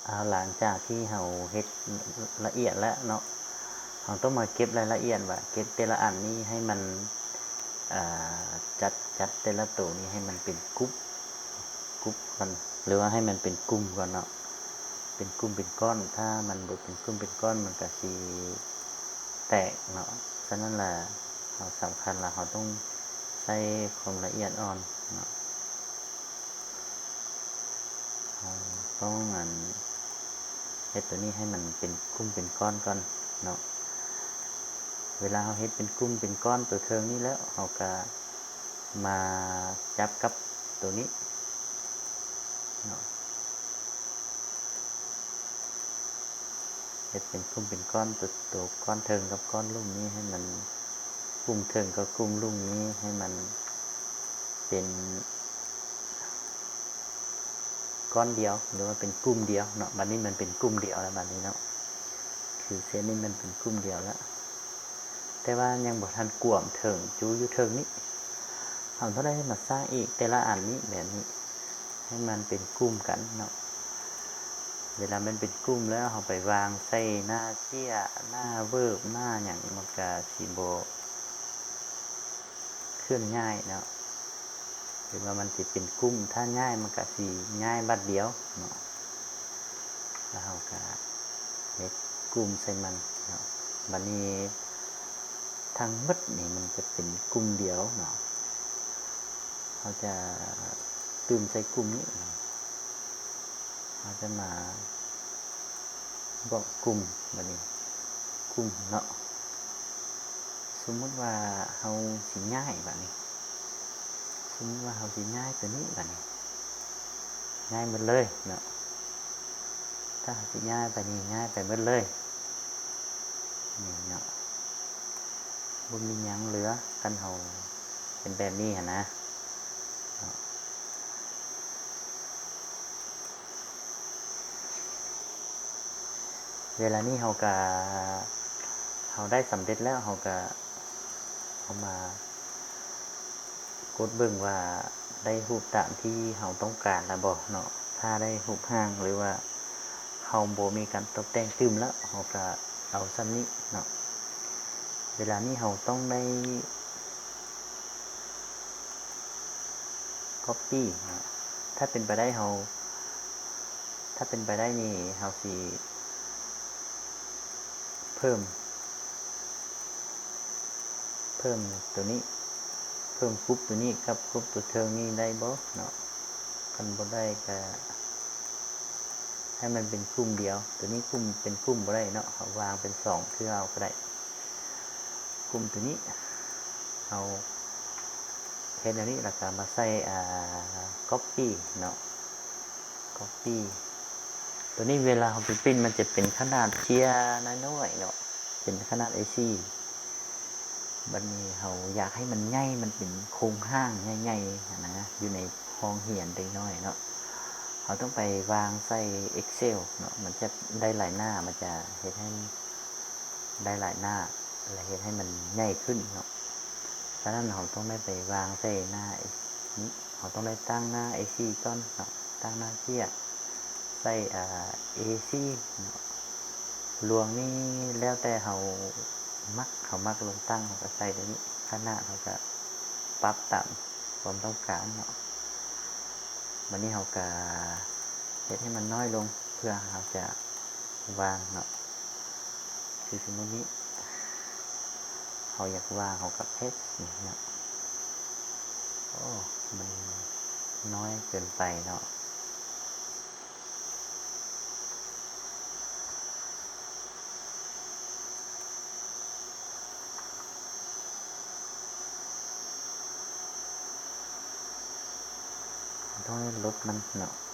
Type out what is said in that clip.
ເອົາ ຫຼັງຈາກທີ່ເຮົາເຮັດລະອຽດແລ້ວເນາະ ເຮົາຕ້ອງມາເກັບລາຍລະອຽດວ່າ ເກັບແຕ່ລະອັນນີ້ໃຫ້ມັນ ເອີ ຈັດ ຈັດແຕ່ລະໂຕນີ້ໃຫ້ມັນເປັນກຸ່ມ ກຸ່ມກ່ອນ ຫຼືວ່າໃຫ້ມັນເປັນກຸ່ມກ່ອນເນາະ ເປັນກຸ່ມເປັນກ້ອນ ຖ້າມັນບໍ່ເປັນກຸ່ມເປັນກ້ອນ ມັນກະຊິແຕກເນາະ. ສະນັ້ນລະ ເຮົາສຳຄັນລະ ເຮົາຕ້ອງໃຊ້ຄວາມລະອຽດອ່ອນເນາະ. ເຮົາຕ້ອງ ອັນ ເຮັດໂຕນີ້ໃຫ້ມັນເປັນກຸ່ມເປັນກ້ອນກ່ອນເນາະ. ເວລາເຮົາເຮັດເປັນກຸ່ມເປັນກ້ອນໂຕເທິງນີ້ແລ້ວ ເຮົາກະມາຈັບກັບໂຕນີ້ເນາະ. ເຮັດເປັນກຸ່ມເປັນກ້ອນ ໂຕ ໂຕກ້ອນເທິງກັບກ້ອນລຸ່ມນີ້ໃຫ້ມັນ ກຸ່ມເທິງກັບກຸ່ມລຸ່ມນີ້ໃຫ້ມັນເປັນກ້ອນດຽວ ຫຼືວ່າເປັນກຸ່ມດຽວເນາະ. ບາດນີ້ມັນເປັນກຸ່ມດຽວແລ້ວ ບາດນີ້ເນາະ ຄືເສັ້ນນີ້ມັນເປັນກຸ່ມດຽວແລ້ວ ແຕ່ວ່າຍັງບໍ່ທັນກວມເຖິງຈຸຢູ່ເທິງນີ້ ເຮົາຕ້ອງໄດ້ມາສ້າງອີກແຕ່ລະອັນນີ້ແບບນີ້ ໃຫ້ມັນເປັນກຸ່ມກັນເນາະ. ເວລາມັນເປັນກຸ່ມແລ້ວ ເຮົາໄປວາງໃສ່ໜ້າເຈ້ຍ ໜ້າເວີບ ໜ້າຫຍັງ ມັນກະຊິບໍ່ເຄື່ອນຍ້າຍເນາະ. ເຫັນວ່າມັນຊິເປັນກຸ່ມ ຖ້າຍ້າຍມັນກະຊິຍ້າຍບາດດຽວເນາະ. ແລ້ວເຮົາກະເຮັດກຸ່ມໃສ່ມັນເນາະ. ບາດນີ້ທັງໝົດນີ້ມັນຈະເປັນກຸ່ມດຽວເນາະ. ເຮົາຈະຕື່ມໃສ່ກຸ່ມນີ້ ເຮົາຈະມາບອກກຸ່ມ ບາດນີ້ ກຸ່ມເນາະ. ສົມມຸດວ່າເຮົາຊິຍ້າຍ ບາດນີ້ ສົມມຸດວ່າເຮົາຊິຍ້າຍໂຕນີ້ ບາດນີ້ ຍ້າຍໝົດເລີຍເນາະ. ຖ້າເຮົາຊິຍ້າຍໄປນີ້ ຍ້າຍໄປໝົດເລີຍ ນີ້ເນາະ. ບໍ່ມີຫຍັງເຫຼືອ ຄັນເຮົາເປັນແບບນີ້ຫັ້ນນະເນາະ. ເວລານີ້ເຮົາກະ ເຮົາໄດ້ສຳເລັດແລ້ວ ເຮົາກະເອົາມາກົດເບິ່ງວ່າໄດ້ຮູບຕາມທີ່ເຮົາຕ້ອງການລະບໍ່ເນາະ. ຖ້າໄດ້ຮູບຮ່າງ ຫຼືວ່າເຮົາບໍ່ມີການຕົບແຕ່ງຕື່ມແລ້ວ ເຮົາກະເອົາສ່ຳນີ້ເນາະ. ເວລານີ້ເຮົາຕ້ອງໄດ້ copy ເນາະ. ຖ້າເປັນໄປໄດ້ເຮົາ ຖ້າເປັນໄປໄດ້ນີ້ເຮົາຊິເພີ່ມ ເພີ່ມໂຕນີ້ ເພີ່ມກຸ່ມໂຕນີ້ກັບກຸ່ມໂຕເທິງນີ້ໄດ້ບໍ່ເນາະ. ຄັນບໍ່ໄດ້ກະໃຫ້ມັນເປັນກຸ່ມດຽວ ໂຕນີ້ກຸ່ມ ເປັນກຸ່ມບໍ່ໄດ້ເນາະ. ເຮົາວາງເປັນສອງເທື່ອເອົາກະໄດ້. ກຸ່ມໂຕນີ້ ເຮົາເຮັດແນວນີ້ ແລ້ວກະມາໃສ່ ອ່າ copy ເນາະ copy. ໂຕນີ້ເວລາເຮົາໄປປຣິ້ນ ມັນຈະເປັນຂະໜາດເຈ້ຍນ້ອຍໆເນາະ ເປັນຂະໜາດ ເອສີ່ ບາດນີ້ເຮົາຢາກໃຫ້ມັນໃຫຍ່ ມັນເປັນໂຄງຮ່າງໃຫຍ່ໆຫັ້ນນະ ຢູ່ໃນຫ້ອງຮຽນເດັກນ້ອຍເນາະ. ເຮົາຕ້ອງໄປວາງໃສ່ Excel ເນາະ ມັນຈະໄດ້ຫຼາຍໜ້າ ມັນຈະເຮັດໃຫ້ໄດ້ຫຼາຍໜ້າ ແລະ ເຮັດໃຫ້ມັນໃຫຍ່ຂຶ້ນເນາະ. ສະນັ້ນເຮົາຕ້ອງໄດ້ໄປວາງໃສ່ໜ້ານີ້ ເຮົາຕ້ອງໄດ້ຕັ້ງໜ້າ ເອສີ່ ກ່ອນເນາະ ຕັ້ງໜ້າເຈ້ຍ ໃສ່ ເອສີ່ ເນາະ. ລວງນີ້ແລ້ວແຕ່ເຮົາມັກ ເຮົາມັກລວງຕັ້ງ ເຮົາກະໃສ່ໂຕນີ້ ຂະໜາດເຮົາກະປັບຕາມຄວາມຕ້ອງການເນາະ. ບາດນີ້ເຮົາກະເຮັດໃຫ້ມັນນ້ອຍລົງ ເພື່ອເຮົາຈະວາງເນາະ. ຄືສົມມຸດນີ້ ເຮົາຢາກວາງ ເຮົາກະ paste ນີ້ເນາະ. ໂອ້ ມັນນ້ອຍເກີນໄປເນາະ. ຕ້ອງໄດ້ລົບມັນເນາະ.